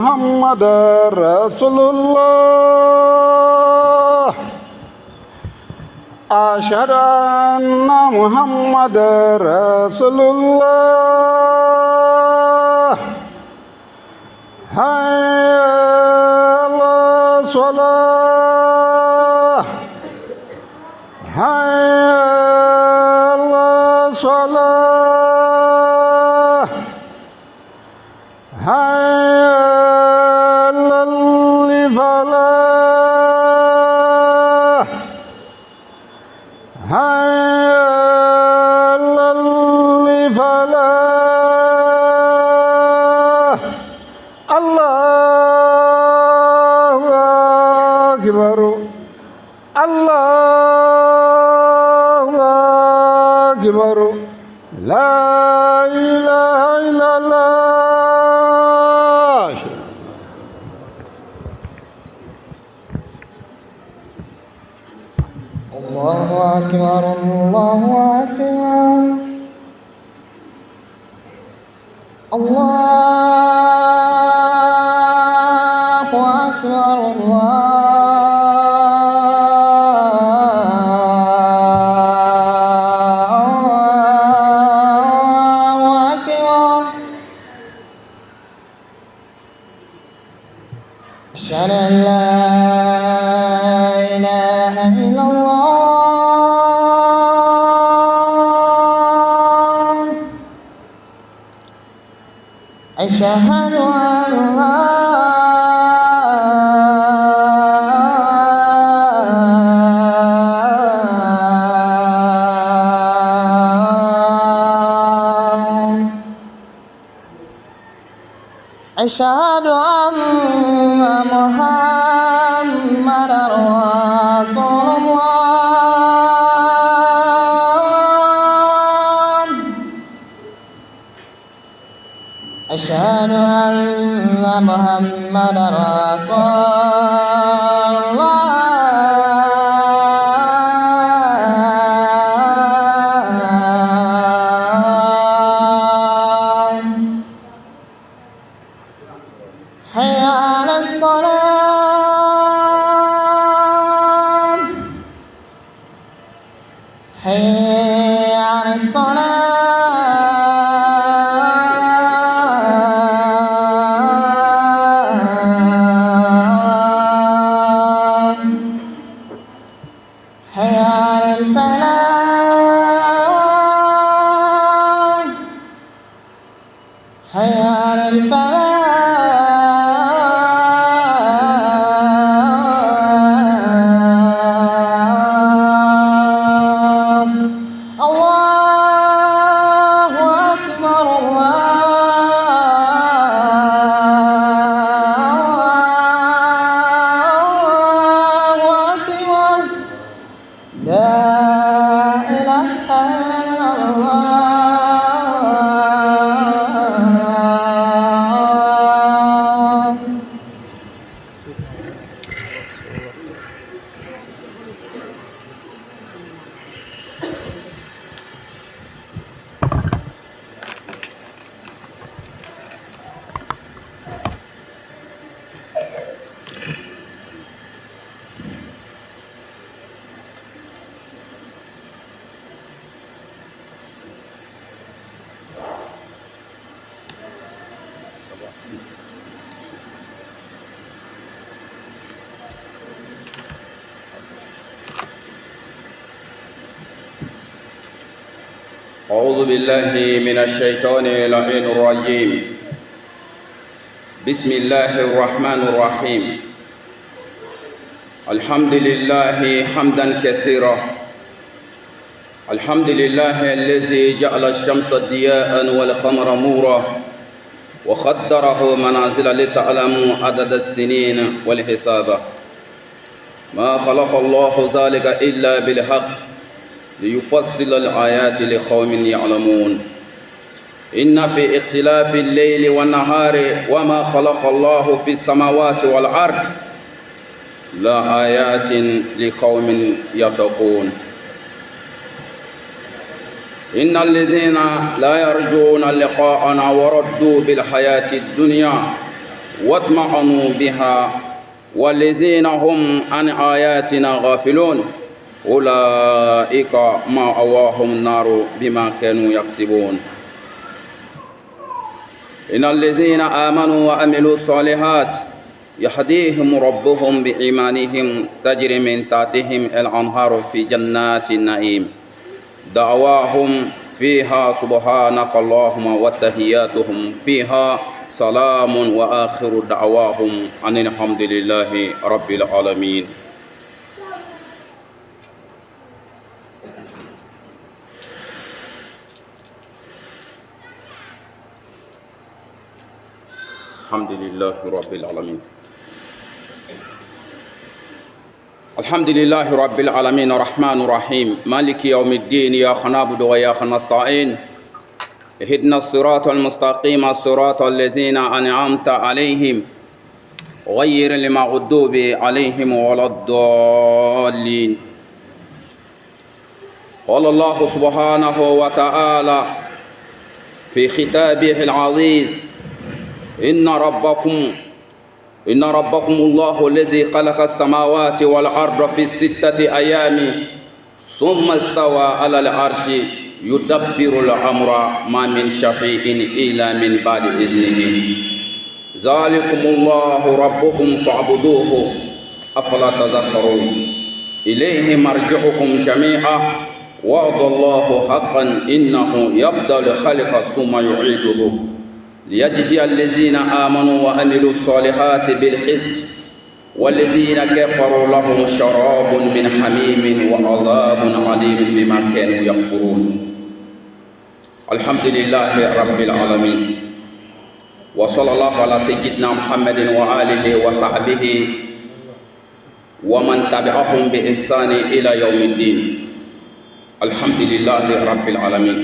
محمد رسول الله. أشهد أن محمد رسول الله. حي على الصلاة، حي على الصلاة، حي على الفلاح، حي على الفلاح. الله أكبر، الله أكبر، لا إله إلا الله. الله أكبر، الله أكبر، الله أكبر، الله أكبر. أشهد أن لا إله إلا الله. أشهد أن لا أشهد أن محمدا رسول الله. أشهد أن محمدا رسول الله. حي على الصلاة، حي على الصلاة، حي على الفلاح، حي على الفلاح. الله أكبر، الله أكبر، لا إله إلا الله. أعوذ بالله من الشيطان اللعين الرجيم. بسم الله الرحمن الرحيم. الحمد لله حمدا كثيرا. الحمد لله الذي جعل الشمس ضياء والقمر نورا وقدره منازل لتعلموا عدد السنين والحساب. ما خلق الله ذلك إلا بالحق ليفصل الآيات لقوم يعلمون. إن في اختلاف الليل والنهار وما خلق الله في السماوات والأرض لآيات لقوم يتقون. إن الذين لا يرجون لقاءنا وردوا بالحياة الدنيا واطمأنوا بها والذين هم عن آياتنا غافلون أولئك مأواهم النار بما كانوا يكسبون. إن الذين آمنوا وعملوا الصالحات يهديهم ربهم بإيمانهم تجري من تحتهم الأنهار في جنات النعيم دعواهم فيها سبحانك اللهم وتحياتهم فيها سلام وآخر دعواهم أن الحمد لله رب العالمين. الحمد لله رب العالمين. الحمد لله رب العالمين الرحمن الرحيم مالك يوم الدين إياك نعبد وإياك نستعين اهدنا الصراط المستقيم صراط الذين أنعمت عليهم غير المغضوب عليهم ولا الضالين. قال الله سبحانه وتعالى في خطابه العزيز: إن ربكم الله الذي خلق السماوات والأرض في 6 أيام ثم استوى على العرش يدبر الأمر ما من شفيع إلا من بعد إذنه ذلكم الله ربكم فاعبدوه أفلا تذكرون إليه مرجعكم جميعا وعد الله حقا إنه يبدأ الخلق ثم يعيده ليجزي الذين آمنوا وعملوا الصالحات بالقسط والذين كفروا لهم شراب من حميم وعذاب أليم بما كانوا يكفرون. الحمد لله رب العالمين وصلى الله على سيدنا محمد وآله وصحبه ومن تبعهم بإحسان إلى يوم الدين. الحمد لله رب العالمين.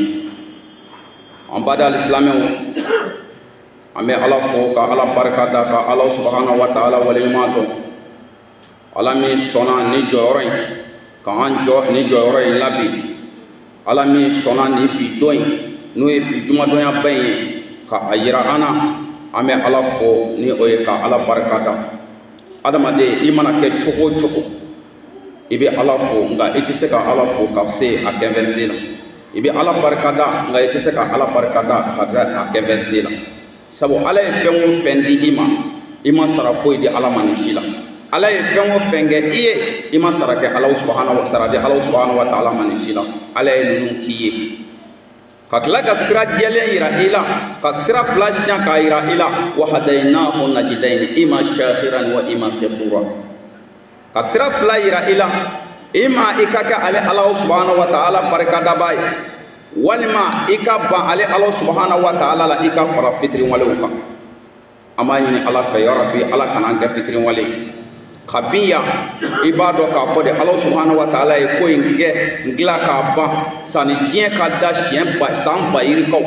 أن بعد الإسلام an bɛ Ala fo ka Ala barika da ka Ala subahana wa taala waleɲuman dɔn, Ala min sɔnna ni jɔyɔrɔ in ka an jɔ ni jɔyɔrɔ in la bi, Ala min sɔnna ni bi don in n'o ye bi jumadonyaba in ye ka a yira an na, an bɛ Ala fo ni o ye ka Ala barika da. Adamaden i mana kɛ cogo o cogo i bɛ Ala fo, nka i tɛ se ka Ala fo ka se a kɛnfɛnsen na. I bɛ Ala barika da, nka i tɛ se ka Ala barika da ka se a kɛnfɛnsen na. Sabu Ala ye fɛn o fɛn di i ma, i ma sara foyi di Ala ma nin si la. Ala ye fɛn o fɛn kɛ i ye, i ma sara kɛ Ala subahana wa sara di Ala subahana wa taala ma nin si la. Ala ye ninnu k'i ye ka tila ka sira jɛlen yira i la, ka sira fila siyan k'a yira i la. Wa hadaynahu najidayni ima shakiran wa ima kafura. Ka sira fila yira i la, i ma i ka kɛ ale Ala subahana wa taala barikadaba ye, walima i ka ban ale Ala subahana wa taala la, i ka fara fitiriwalew kan. An b'a ɲini Ala fɛ, ya Rabbi, Ala kana an kɛ fitiriwale ye. Kabi yan i b'a dɔn k'a fɔ de Ala subahana wa taala ye ko in kɛ n dilan k'a ban sanni diɲɛ ka da siɲɛ ba san ba yirikaw.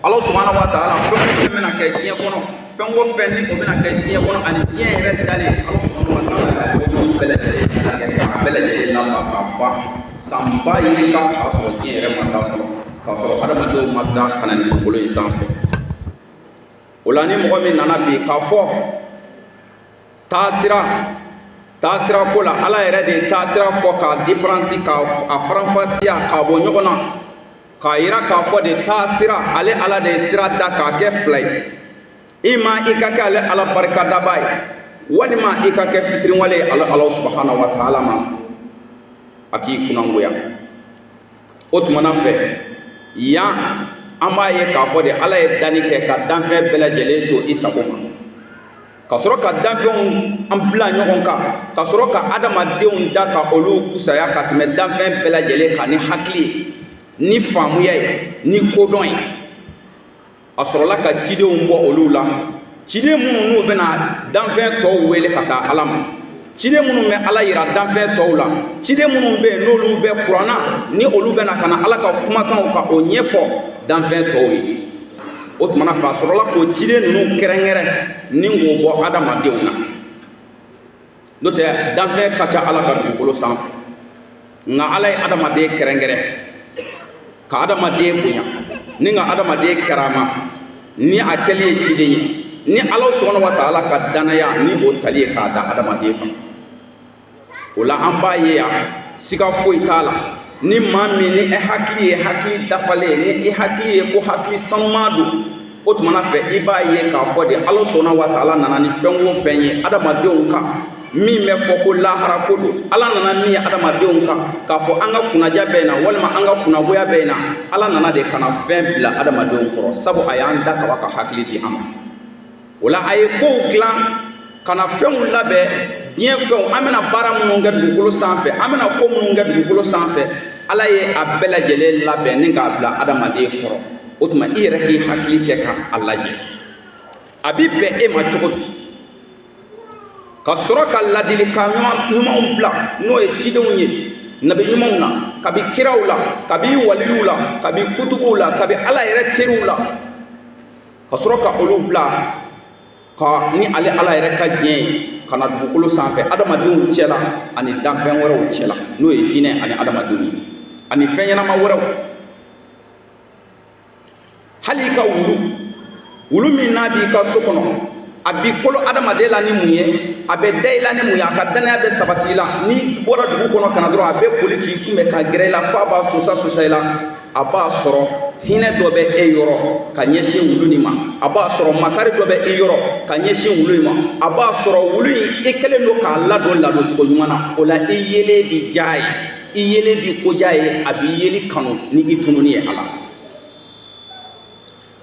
Ala subahana wa taala fɛn o fɛn bɛna kɛ diɲɛ kɔnɔ, fɛn o fɛn ni o bɛna kɛ diɲɛ kɔnɔ ani diɲɛ yɛrɛ dalen, Ala subahana wa taala ye ko in bɛɛ lajɛlen k'a bɛɛ lajɛlen laban k'a ban san ba yirika, k'a sɔrɔ diɲɛ yɛrɛ ma da fɔlɔ, k'a sɔrɔ adamadenw ma da ka na nin dugukolo in sanfɛ. O la ni mɔgɔ min nana bi k'a fɔ taasira ko la, Ala yɛrɛ de ye taasira fɔ k'a différence, k'a faranfasiya k'a bɔ ɲɔgɔn na, k'a yira k'a fɔ de taasira, ale Ala de ye sira da k'a kɛ fila ye. I ma i ka kɛ ale Ala barikadaba ye, walima i ka kɛ fitiriwale ye ale Ala subahana wa taala ma, a k'i kunnangoya. O tuma na fɛ yan an b'a ye k'a fɔ de Ala ye danni kɛ ka danfɛn bɛɛ lajɛlen to i sago ma, ka sɔrɔ ka danfɛnw an bila ɲɔgɔn kan, ka sɔrɔ ka adamadenw da ka olu kusaya ka tɛmɛ danfɛn bɛɛ lajɛlen kan ni hakili ye, ni faamuya ye, ni kodɔn ye. A sɔrɔla ka cidenw bɔ olu la, ciden minnu n'u bɛna danfɛn tɔw wele ka taa Ala ma, ciden minnu bɛ Ala yira danfɛn tɔw la, ciden minnu bɛ yen n'olu bɛ kuranna ni olu bɛna ka na Ala ka kumakanw ka o ɲɛfɔ danfɛn tɔw ye. O tuma na fɛ a sɔrɔla k'o ciden ninnu kɛrɛnkɛrɛn ni k'o bɔ adamadenw na. N'o tɛ danfɛn ka ca Ala ka dugukolo sanfɛ, nka Ala ye adamaden kɛrɛnkɛrɛn ka adamaden bonya ni ka adamaden karama ni a kɛli ye ciden ye. Ni Ala subhanahu wa ta'ala ka danaya ni o tali ye k'a da adamaden kan. O la an b'a ye yan, siga foyi t'a la, ni maa min ni e hakili ye hakili dafalen ye, ni i hakili ye ko hakili sanuman don, o tuma na fɛ i b'a ye k'a fɔ de Ala subhanahu wa ta'ala nana ni fɛn o fɛn ye adamadenw kan, min bɛ fɔ ko lahara ko don, Ala nana min ye adamadenw kan k'a fɔ an ka kunnaja bɛ na walima an ka kunnagoya bɛ na, Ala nana de ka na fɛn bila adamadenw kɔrɔ, sabu a y'an da kaba ka hakili di an ma. O la a ye kow dilan ka na fɛnw labɛn, diɲɛ fɛnw, an bɛna baara minnu kɛ dugukolo sanfɛ, an bɛna ko minnu kɛ dugukolo sanfɛ, Ala ye a bɛɛ lajɛlen labɛn ni k'a bila adamaden kɔrɔ. O tuma i yɛrɛ k'i hakili kɛ k'a lajɛ, a bɛ bɛn e ma cogo di ka sɔrɔ ka ladilikan ɲumanw bila, n'o ye cidenw ye, nabi ɲumanw na, kabi kiraw la, kabi waliyuw la, kabi kutubuw la, kabi Ala yɛrɛ teriw la, ka sɔrɔ ka olu bila ka ni ale Ala yɛrɛ ka diɲɛ ye ka na dugukolo sanfɛ adamadenw cɛla ani danfɛn wɛrɛw cɛla, n'o ye jinɛ ani adamadenw ye ani fɛn ɲɛnama wɛrɛw. Hali i ka wulu, wulu min n'a b'i ka so kɔnɔ, a b'i kolo adamaden la ni mun ye, a bɛ da i la ni mun ye, a ka danaya bɛ sabati i la. N'i bɔra dugu kɔnɔ ka na dɔrɔn, a bɛ boli k'i kunbɛn ka gɛrɛ i la f'a b'a sosa sosa i la. A b'a sɔrɔ hinɛ dɔ bɛ e yɔrɔ ka ɲɛsin wulu nin ma, a b'a sɔrɔ makari dɔ bɛ e yɔrɔ ka ɲɛsin wulu in ma, a b'a sɔrɔ wulu in i kɛlen don k'a ladon ladoncogo ɲuman na. O la i yelen bi diya ye, i yelen bi koja ye, a b'i yeli kanu ni i tununi ye a la.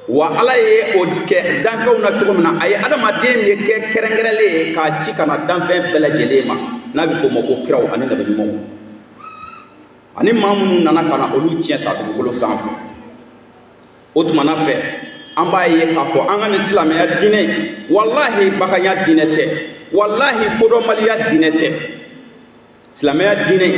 Wa Ala ye o kɛ danfɛnw na cogo min na, a ye adamaden de kɛ kɛrɛnkɛrɛnlen ye k'a ci ka na danfɛn bɛɛ lajɛlen ma, n'a bɛ f'o ma ko kiraw ani nabi ɲumanw ani maa minnu nana ka na olu tiɲɛ ta dugukolo sanfɛ. O tuma na fɛ an b'a ye k'a fɔ an ka nin silamɛya diinɛ, walahi baganya diinɛ tɛ, walahi kodɔnbaliya diinɛ tɛ. Silamɛya diinɛ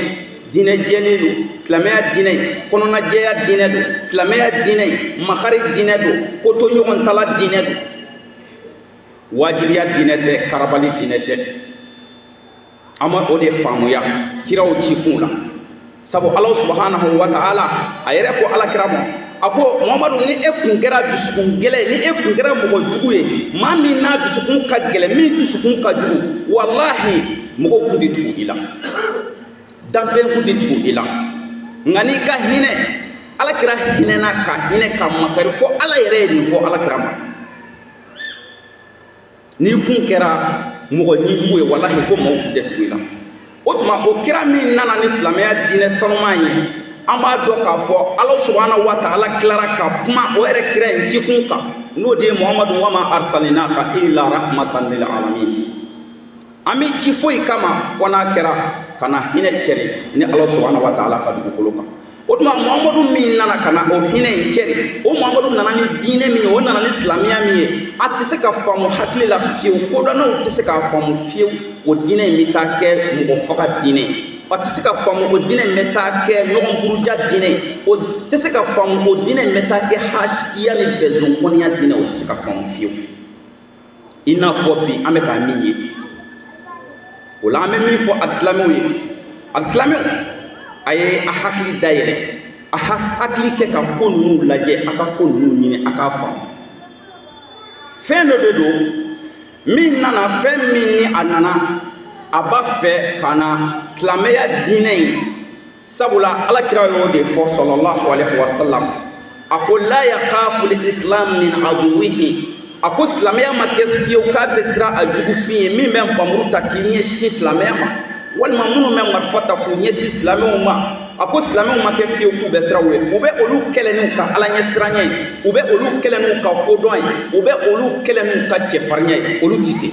diinɛ jɛlen don, silamɛya diinɛ kɔnɔnajɛya diinɛ don, silamɛya diinɛ makari diinɛ don, koto ɲɔgɔn tala diinɛ don, wajibiya diinɛ tɛ, karabali diinɛ tɛ. An ma o de faamuya kiraw cikun la, sabu Ala subhanahu wa ta'ala a yɛrɛ ko Ala kira ma, a ko Muhamadu, ni e kun kɛra dusukun gɛlɛn, ni e kun kɛra mɔgɔ jugu ye, maa min n'a dusukun ka gɛlɛn, min dusukun ka jugu, walahi mɔgɔw kun tɛ tugu i la, danfɛn kun tɛ tugu i la. Nka n'i ka hinɛ, Ala kira hinɛna ka hinɛ ka makari fɔ Ala yɛrɛ ye nin fɔ Ala kira ma, n'i kun kɛra mɔgɔ nijugu ye, walahi ko maaw kun tɛ tugu i la. O tuma o kira min nana ni silamɛya diinɛ sanuman ye, an b'a dɔn k'a fɔ Ala subhanahu wa ta'ala tilara ka kuma o yɛrɛ kira in cikun kan, n'o de ye Muhamadu, wama arsalinaka illa rahmatan lil alamin. An bɛ ci foyi kama fɔ n'a kɛra ka na hinɛ cɛri ni Ala subhanahu wa ta'ala ka dugukolo kan. O tuma Muhamadu min nana ka na o hinɛ in cɛri, o Muhamadu nana ni diinɛ min ye, o nana ni silamɛya min ye, a tɛ se ka faamu hakili la fiyewu, kodɔnnaw tɛ se k'a faamu fiyewu. O diinɛ in bɛ taa kɛ mɔgɔ faga diinɛ ye, a tɛ se ka faamu. O diinɛ in bɛ taa kɛ ɲɔgɔn buruja diinɛ ye, o tɛ se ka faamu. O diinɛ in bɛ taa kɛ hasidiya ni bɛnzonkɔniya diinɛ, o tɛ se ka faamu fiyewu. I n'a fɔ bi an bɛ ka min ye, o la an bɛ min fɔ alisilamɛw ye, alisilamɛw, a ye a hakili dayɛlɛ, a hakili kɛ ka ko ninnu lajɛ, a ka ko ninnu ɲini, a k'a faamu. Fɛn dɔ de don min nana, fɛn min ni a nana, a b'a fɛ ka na silamɛya diinɛ in, sabula Ala kira y'o de fɔ sallallahu alaihi wa sallam, a ko la yaqafu l-islam min aduwihi, a ko silamɛya ma kɛ fiyewu k'a bɛ siran a jugu fin ye, min bɛ npanmuru ta k'i ɲɛsin silamɛya ma, walima minnu bɛ marifa ta k'u ɲɛsin silamɛw ma. A ko silamɛw ma kɛ fiyewu k'u bɛ siran u ye, u bɛ olu kɛlɛ n'u ka Ala ɲɛsiranɲɛ ye, u bɛ olu kɛlɛ n'u ka kodɔn ye, u bɛ olu kɛlɛ n'u ka cɛfarinya ye, olu tɛ se.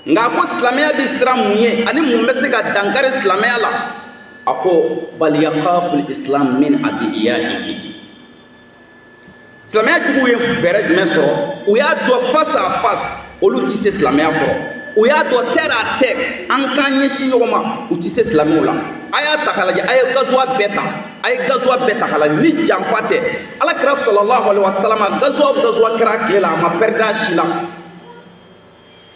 Nka a ko silamɛya bɛ siran mun ye ani mun bɛ se ka dankari silamɛya la? A ko bal yaqafu l-islam min adiyaihi. Silamɛya juguw ye fɛɛrɛ jumɛn sɔrɔ? U y'a dɔn face à face olu tɛ se silamɛya kɔrɔ, u y'a dɔn terre à terre an k'an ɲɛsin ɲɔgɔn ma, u tɛ se silamɛw la. A y'a ta k'a lajɛ, a ye gazuwa bɛɛ ta, a ye gazuwa bɛɛ ta k'a lajɛ, ni janfa tɛ, Ala kira sallallahu alaihi wa sallam, gazuwa o gazuwa kɛra a tile la, a ma pɛrɛn a si la.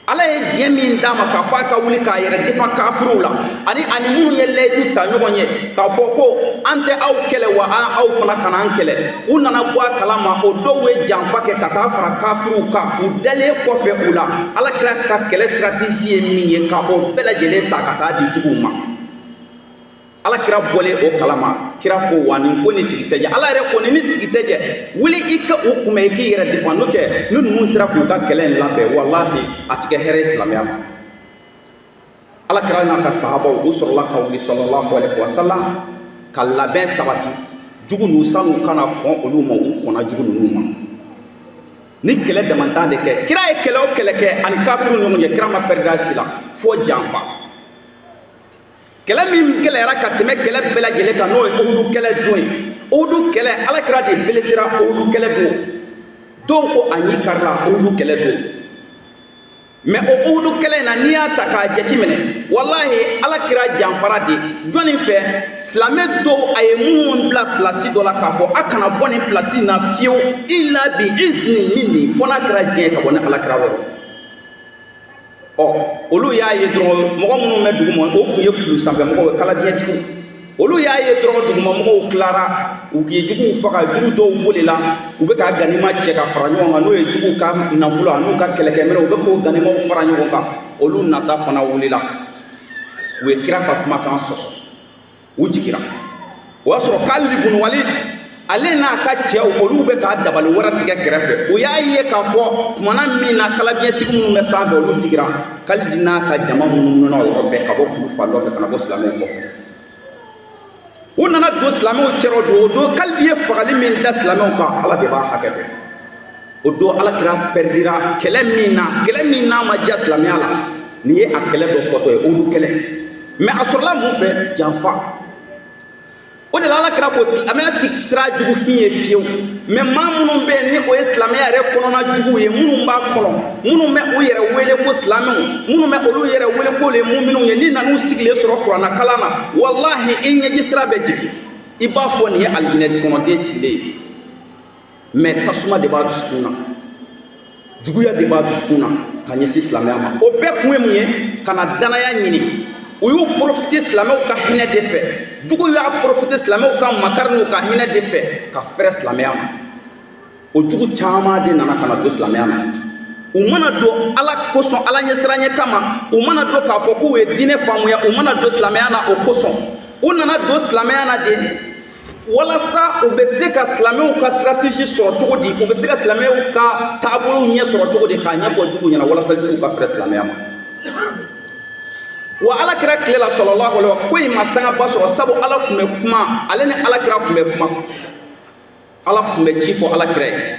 Ala ye diɲɛ min d'a ma k'a fɔ a ka wuli k'a yɛrɛ defan kafiriw la, ani minnu ye layidu ta ɲɔgɔn ye k'a fɔ ko an tɛ aw kɛlɛ wa an aw fana kana an kɛlɛ, u nana bɔ a kalama o dɔw ye janfa kɛ ka taa fara kafiriw kan. U dalen kɔfɛ u la, ala kira ka kɛlɛ stratégie ye min ye, ka o bɛɛ lajɛlen ta ka taa di juguw ma. Ala kira bɔlen o kalama, kira ko wa nin ko ni sigi tɛ jɛ. Ala yɛrɛ ko ni sigi tɛ jɛ, wuli i ka u kunbɛn, i k'i yɛrɛ defan, n'o tɛ ni ninnu sera k'u ka kɛlɛ in labɛn, walahi a ti kɛ hɛrɛ ye silamɛya ma. Ala kira n'a ka sahabaw, u sɔrɔla ka wuli sallallahu alaihi wa sallam ka labɛn sabati jugu ninnu san'u kana kɔn olu ma, u kɔnna jugu ninnu ma. Ni kɛlɛ damantan de kɛ, kira ye kɛlɛ o kɛlɛ kɛ ani kafiriw ɲɔgɔn cɛ, kira ma pɛrɛda si la fo janfa. Kɛlɛ min gɛlɛyara ka tɛmɛ kɛlɛ bɛɛ lajɛlen kan, n'o ye Uhudu kɛlɛ don ye. Uhudu kɛlɛ, ala kira de blessera Uhudu kɛlɛ don. Dɔw ko a ɲi karila Uhudu kɛlɛ don. Mais o Uhudu kɛlɛ in na, n'i y'a ta k'a jateminɛ, walahi ala kira janfara de jɔnni fɛ? Silamɛ dɔw, a ye minnu bila pilasi dɔ la k'a fɔ a kana bɔ nin pilasi in na fiyewu, illa bi izni minni, fo n'a kɛra diɲɛ ka bɔ ni ala kira wɔrɔ. Ɔ olu y'a ye dɔrɔn, mɔgɔ minnu bɛ duguma, o tun ye kulu sanfɛ mɔgɔw ye, kalabiɲɛtigiw. Olu y'a ye dɔrɔn, duguma mɔgɔw tilara, u ye juguw faga, jugu dɔw bolila, u bɛ ka ganima cɛ ka fara ɲɔgɔn kan, n'o ye juguw ka nafolo an'u ka kɛlɛkɛminɛw, u bɛ k'o ganimaw fara ɲɔgɔn kan. Olu nata fana wulila, u ye kira ka kumakan sɔsɔ, u jigira. O y'a sɔrɔ Khalid ibn Walid, ale n'a ka cɛw, olu bɛ ka dabali wɛrɛ tigɛ kɛrɛfɛ. U y'a ye k'a fɔ tumana min na kalabiɲɛtigi minnu bɛ sanfɛ, olu jigira, Khalid n'a ka jama munumunu o yɔrɔ bɛɛ ka bɔ kulu fan dɔ fɛ ka na bɔ silamɛw kɔfɛ. U nana don silamɛw cɛrɔ don o don. Khalid ye fagali min da silamɛw kan, Ala de b'a hakɛ dɔn. O don ala kira pɛridira kɛlɛ min na, kɛlɛ min n'a ma diya silamɛya la, nin ye a kɛlɛ dɔ fɔtɔ ye, Uhudu kɛlɛ. Mais a sɔrɔla mun fɛ? Janfa. O de la ala kira ko silamɛya ti sira jugufin ye fiyewu. Mais maa minnu bɛ yen ni o ye silamɛya yɛrɛ kɔnɔna juguw ye, minnu b'a kɔnɔ, minnu bɛ u yɛrɛ wele ko silamɛw, minnu bɛ olu yɛrɛ wele k'olu ye muminw ye, ni nan'u sigilen sɔrɔ kuranna kalan na, walahi i ɲɛji sira bɛ jigin, i b'a fɔ nin ye alijinɛ kɔnɔden sigilen ye. Mais tasuma de b'a dusukun na, juguya de b'a dusukun na ka ɲɛsin silamɛya ma. O bɛɛ kun ye mun ye? Ka na danaya ɲini. U y'u profiter silamɛw ka hinɛ de fɛ. Jugu y'a profiter silamɛw ka makari n'u ka hinɛ de fɛ ka fɛrɛ silamɛya ma. O jugu caman de nana ka na don silamɛya ma. U mana don ala kosɔn, ala ɲɛsiranɲɛ kama, u mana don k'a fɔ k'u ye diinɛ faamuya, u mana don silamɛya na o kosɔn. U nana don silamɛya na de walasa u bɛ se ka silamɛw ka stratégie sɔrɔ cogo di, u bɛ se ka silamɛw ka taabolow ɲɛ sɔrɔ cogo di, k'a ɲɛfɔ juguw ɲɛna walasa juguw ka fɛrɛ silamɛya ma. Wa ala kira tile la sallallahu alaihi wa, ko in ma sangaba sɔrɔ, sabu ala tun bɛ kuma, ale ni ala kira tun bɛ kuma, ala tun bɛ ci fɔ ala kira ye.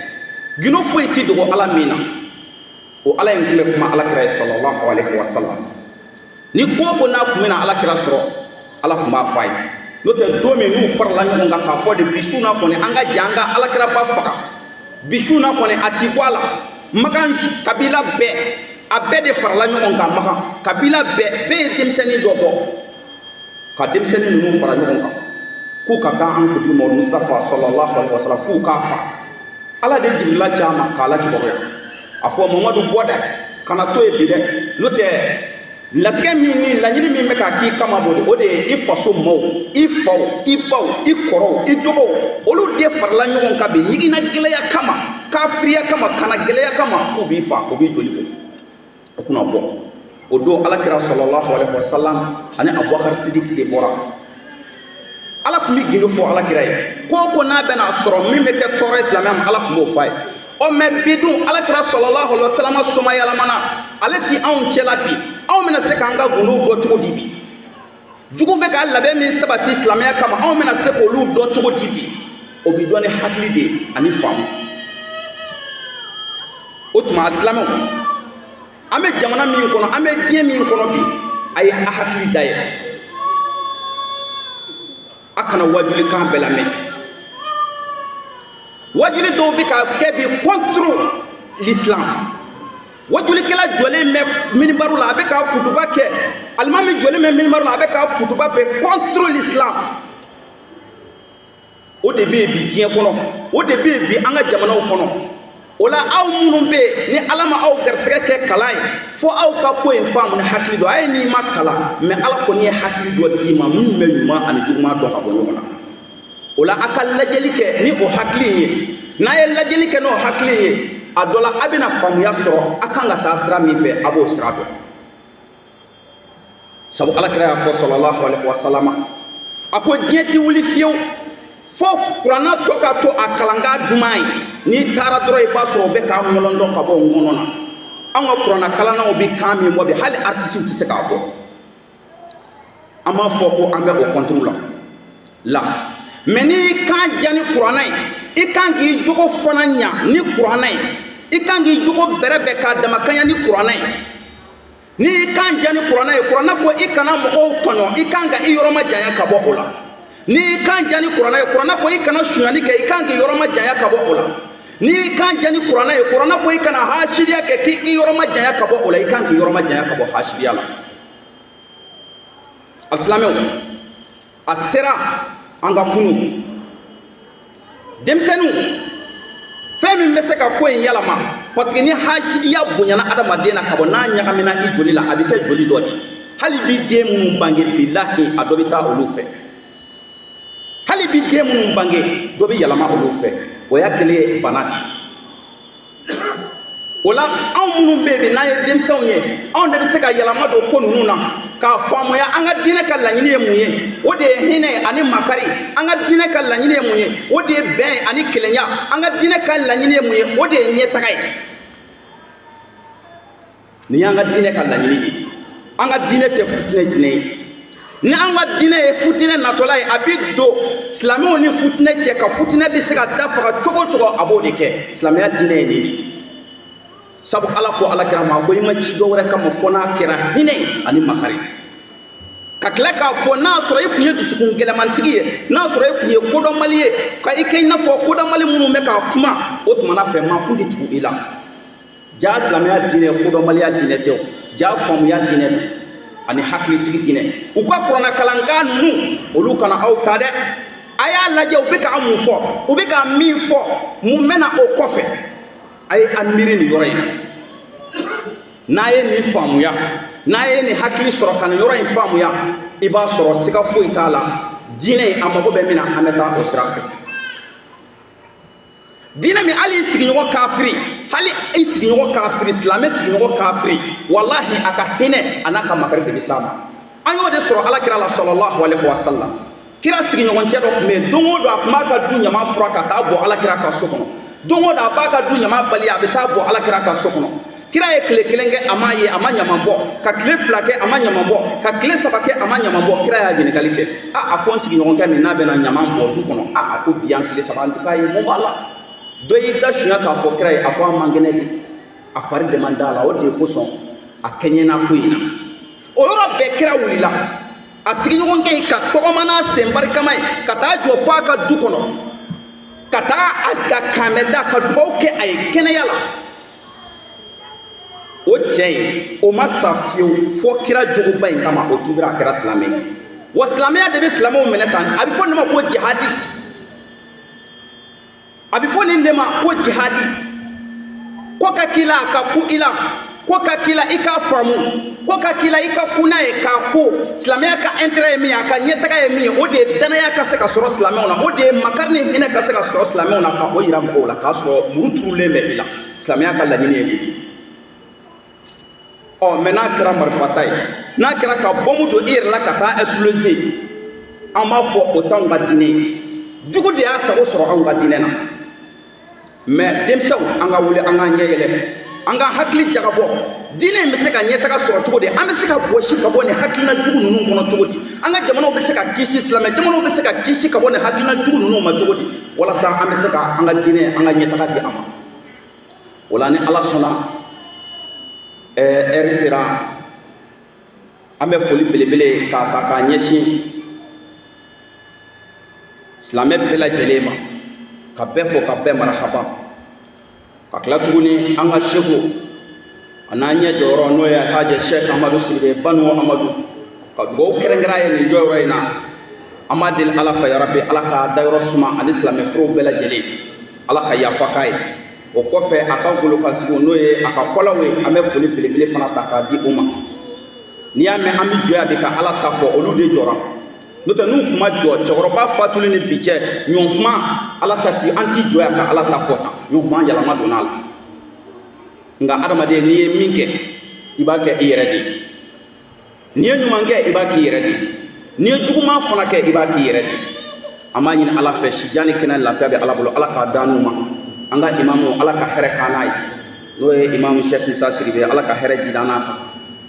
Gindo foyi ti dogo ala min na, o ala in tun bɛ kuma ala kira ye sallallahu alaihi wa sallam. Ni ko o ko n'a tun bɛna ala kira sɔrɔ, ala tun b'a fɔ a ye. N'o tɛ, don min n'u farala ɲɔgɔn kan k'a fɔ de bi su na kɔni, an ka jɛ an ka ala kira ba faga bi su na kɔni, a ti bɔ a la. Makan kabila bɛɛ, a bɛɛ de farala ɲɔgɔn kan. Makan kabila bɛɛ, bɛɛ ye denmisɛnnin dɔ bɔ ka denmisɛnnin ninnu fara ɲɔgɔn kan k'u ka kan an kuntigi Mamadu Mustafa sallallahu alaihi wa sallam, k'u k'a fa. Ala de ye Jibirila ci a ma k'a la kibaruya, a fɔ Mamadu bɔ dɛ, kana to yen bi dɛ, n'o tɛ latigɛ min ni laɲini min bɛ ka k'i kama bɔ de, o de ye i faso maaw, i faw, i baw, i kɔrɔw, i dɔgɔw, olu de farala ɲɔgɔn kan bi ɲigina gɛlɛya kama, kafiriya kama, kana gɛlɛya kama, k'u b'i fa, u b'i joli bɔ, o kunna bɔ. O don ala kira sallallahu alaihi wa sallam ani Abubakar Sidik de bɔra. Ala tun bɛ gindo fɔ ala kira ye, ko o ko n'a bɛna sɔrɔ min bɛ kɛ tɔɔrɔ ye silamɛya ma, ala tun b'o fɔ a ye. Ɔ mais bi dun, ala kira sallallahu alaihi wa sallam soma yɛlɛmana, ale ti anw cɛla bi. Anw bɛna se k'an ka gundow dɔn cogo di bi? Jugu bɛ ka labɛn min sabati silamɛya kama, anw bɛna se k'olu dɔn cogo di bi? O bɛ dɔn ni hakili de ye ani faamu. O tuma alisilamɛw, an bɛ jamana min kɔnɔ, an bɛ diɲɛ min kɔnɔ bi, a ye a hakili dayɛlɛ, a kana wajulikan bɛɛ lamɛn. Wajuli dɔw bɛ ka kɛ bi contre l'islam. Wajulikɛla jɔlen bɛ minibaru la, a bɛ ka kutuba kɛ, alimami jɔlen bɛ minibaru la, a bɛ ka kutuba kɛ contre l'islam. O de bɛ yen bi diɲɛ kɔnɔ, o de bɛ yen bi an ka jamanaw kɔnɔ. O la aw minnu bɛ yen ni Ala ma aw garisɛgɛ kɛ kalan ye, fo aw ka ko in faamu ni hakili dɔ. A ye n'i ma kalan, mais Ala kɔni ye hakili dɔ d'i ma min bɛ ɲuman ani juguman dɔn ka bɔ ɲɔgɔn na. O la a ka lajɛli kɛ ni o hakili in ye. N'a ye lajɛli kɛ n'o hakili in ye, a dɔ la a bɛna faamuya sɔrɔ a kan ka taa sira min fɛ, a b'o sira dɔn. Sabu Ala kira y'a fɔ sallallahu alaihi wa sallam, a ko diɲɛ tɛ wuli fiyewu fo kuranna tɔ ka to a kalankan duman ye. N'i taara dɔrɔn, i b'a sɔrɔ u bɛ k'a ŋɔlɔndɔ ka bɔ n kɔnɔ na. An ka kuranna kalannaw bɛ kan min bɔ bi, hali artisiw tɛ se k'a bɔ. An b'a fɔ ko an bɛ o contre la la, mais n'i kan diya ni kuranna ye, i kan k'i jogo fana ɲa ni kuranna ye, i kan k'i jogo bɛrɛbɛn k'a damakanya ni kuranna ye. N'i kan diya ni kuranna ye, kuranna ko i kana mɔgɔw tɔɲɔ, i kan ka i yɔrɔ majanya ka bɔ o la. N'i kan diya ni kuranna ye, kuranna ko i kana sonyali kɛ, i kan k'i yɔrɔ majanya ka bɔ o la. N'i kan diya ni kuranna ye, kuranna ko i kana hasiriya kɛ, k'i k'i yɔrɔ majanya ka bɔ o la, i kan k'i yɔrɔ majanya ka bɔ hasiriya la. Alisilamɛw, a sera an ka kunu. Denmisɛnninw, fɛn min bɛ se ka ko in yɛlɛma, parce que ni hasidiya bonyana adamaden na ka bɔ, n'a ɲagamina i joli la, a bɛ kɛ joli dɔ de ye. Hali bi den minnu bange, bilahi, a dɔ bɛ taa olu fɛ. Hali bi den minnu bange, dɔ bɛ yɛlɛma olu fɛ. O y'a kɛlen ye bana de ye. O la anw minnu bɛ yen bi, n'an ye denmisɛnw ye, anw de bɛ se ka yɛlɛma don ko ninnu na k'a faamuya an ka diinɛ ka laɲini ye mun ye. O de ye hinɛ ye ani makari. An ka diinɛ ka laɲini ye mun ye? O de ye bɛn ye ani kelenya. An ka diinɛ ka laɲini ye mun ye? O de ye ɲɛtaga ye. Nin y'an ka diinɛ ka laɲini de ye. An ka diinɛ tɛ futinɛ diinɛ ye. Ni an ka diinɛ ye futinɛ natɔla ye, a bɛ don silamɛw ni futinɛ cɛ, ka futinɛ bɛ se ka dafaga cogo o cogo, a b'o de kɛ. Silamɛya diinɛ ye nin de ye. Sabu Ala ko Ala kira ma ko i ma ci dɔ wɛrɛ kama fo n'a kɛra hinɛ ye ani makari. Ka tila k'a fɔ n'a sɔrɔ i tun ye dusukun gɛlɛmantigi ye, n'a sɔrɔ i tun ye kodɔnbali ye, ka i kɛ i n'a fɔ kodɔnbali minnu bɛ k'a kuma, o tuma na fɛ maa kun tɛ tugu i la. Ja silamɛya diinɛ kodɔnbaliya diinɛ tɛ o, ja faamuya diinɛ don ani hakilisigi diinɛ. U ka kuranna kalankan ninnu, olu kana aw ta dɛ. A y'a lajɛ u bɛ ka mun fɔ, u bɛ ka min fɔ, mun bɛ na o kɔfɛ. A ye a miiri nin yɔrɔ in na. N'a ye nin faamuya, n'a ye nin hakili sɔrɔ ka nin yɔrɔ in faamuya, i b'a sɔrɔ siga foyi t'a la, diinɛ in a mago bɛ min na, an bɛ taa o sira fɛ. Diinɛ min hali i sigiɲɔgɔn kafiri, hali i sigiɲɔgɔn kafiri, silamɛ sigiɲɔgɔn kafiri, walahi, a ka hinɛ a n'a ka makari de bɛ s'a ma. An y'o de sɔrɔ Ala kira la sallallahu alaihi wa sallam. Kira sigiɲɔgɔncɛ dɔ tun bɛ yen, don o don a tun b'a ka du ɲama fura ka taa bɔ Ala kira ka so kɔnɔ. Don o don a b'a ka du ɲama bali, a bɛ taa bɔ Ala kira ka so kɔnɔ. Kira ye tile kelen kɛ, a m'a ye, a ma ɲama bɔ. Ka tile 2 kɛ, a ma ɲama bɔ. Ka tile 3 kɛ, a ma ɲama bɔ. Kira y'a ɲininkali kɛ. A a ko n sigiɲɔgɔnkɛ min n'a bɛna ɲama bɔ du kɔnɔ, a a ko bi yan tile 3 an tɛ k'a ye, mun b'a la? Dɔ y'i da sunya k'a fɔ kira ye, a ko a man kɛnɛ de, a fari de man d'a la, o de kosɔn a kɛɲɛna ko in na. O yɔrɔ bɛɛ kira wulila, a sigiɲɔgɔnkɛ in ka tɔgɔma n'a sen barikama ye ka taa jɔ fo a ka du kɔnɔ, ka taa a ka kanbɛ da, ka dugawu kɛ a ye kɛnɛya la. O cɛ in, o ma sa fiyewu fo kira jogoba in kama, o tubira, a kɛra silamɛ ye. Wa silamɛya de bɛ silamɛw minɛ tan. A bɛ fɔ nin ma ko jihadi, a bɛ fɔ nin de ma ko jihadi. Ko ka k'i la, a ka ku i la, ko ka k'i la, i k'a faamu, ko ka k'i la, i ka ku n'a ye k'a ko silamɛya ka intérêt ye min ye, a ka ɲɛtaga ye min ye, o de ye danaya ka se ka sɔrɔ silamɛw na, o de ye makari ni hinɛ ka se ka sɔrɔ silamɛw na, ka o yira mɔgɔw la k'a sɔrɔ muru turulen bɛ i la. Silamɛya ka laɲini ye nin de ye. Ɔ mais n'a kɛra marifata ye, n'a kɛra ka bɔnbu don i yɛrɛ la ka taa exploser, an b'a fɔ o t'anw ka diinɛ ye. Jugu de y'a sago sɔrɔ anw ka diinɛ na. Mais denmisɛnw, an ka wuli, an k'an ɲɛ yɛlɛ, an ka hakili jagabɔ. Diinɛ in bɛ se ka ɲɛtaga sɔrɔ cogo di? An bɛ se ka bɔsi ka bɔ nin hakilina jugu ninnu kɔnɔ cogo di? An ka jamanaw bɛ se ka kisi, silamɛ jamanaw bɛ se ka kisi ka bɔ nin hakilina jugu ninnu ma cogo di, walasa an bɛ se ka an ka diinɛ, an ka ɲɛtaga di a ma? O la ni Ala sɔnna, ɛri sera, an bɛ foli belebele k'a ta k'a ɲɛsin silamɛ bɛɛ lajɛlen ma, ka bɛɛ fo, ka bɛɛ marahaba, ka tila tuguni an ka seko a n'an ɲɛ jɔyɔrɔ, n'o ye Alhaji Sheikh Amadu Sidibe Banu Amadu, ka dugawu kɛrɛnkɛrɛn a ye nin jɔyɔrɔ in na. An b'a deli Ala fɛ, yarabi, Ala ka dayɔrɔ suma ani silamɛ furuw bɛɛ lajɛlen, Ala ka yafa k'a ye. O kɔfɛ a ka golokansigiw, n'o ye a ka kɔlaw ye, an bɛ foli belebele fana ta k'a di u ma. N'i y'a mɛn an bɛ jɔ yan bi ka Ala ta fɔ, olu de jɔra. N'o tɛ, n'u kun ma jɔ, cɛkɔrɔba fatuli ni bi cɛ ɲɔgɔn kuma Ala ta ti, an ti jɔ yan ka Ala ta fɔ tan. Ɲɔgɔn kuma yɛlɛma donna a la. Nka adamaden, n'i ye min kɛ, i b'a kɛ i yɛrɛ de ye. N'i ye ɲuman kɛ, i b'a k'i yɛrɛ de ye. N'i ye juguman fana kɛ, i b'a k'i yɛrɛ de ye. An b'a ɲini Ala fɛ, sijan ni kɛnɛ, lafiya bɛ Ala bolo, Ala k'a d'an n'u ma. An ka imamu, Ala ka hɛrɛ k'an n'a ye, n'o ye imamu Cheikh Musa Sidibe, Ala ka hɛrɛ jida n'a kan,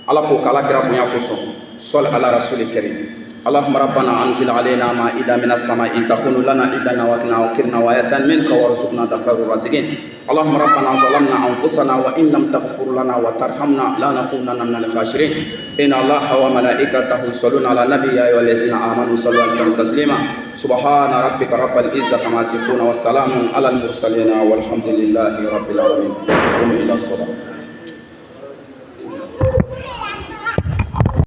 Ala k'o k'Ala kira bonya kosɔn. Sɔli ala rasuli karim. اللهم ربنا انزل علينا مائدة من السماء تكون لنا عيدا وقنا وكرنا وآية منك وارزقنا خير الرازقين. اللهم ربنا ظلمنا انفسنا وان لم تغفر لنا وترحمنا لنكونن من الخاسرين. ان الله وملائكته يصلون على النبي، يا ايها الذين امنوا صلوا عليه وسلموا تسليما. سبحان ربك رب العزة عما يصفون وسلام على المرسلين والحمد لله رب العالمين. قم الى الصلاة.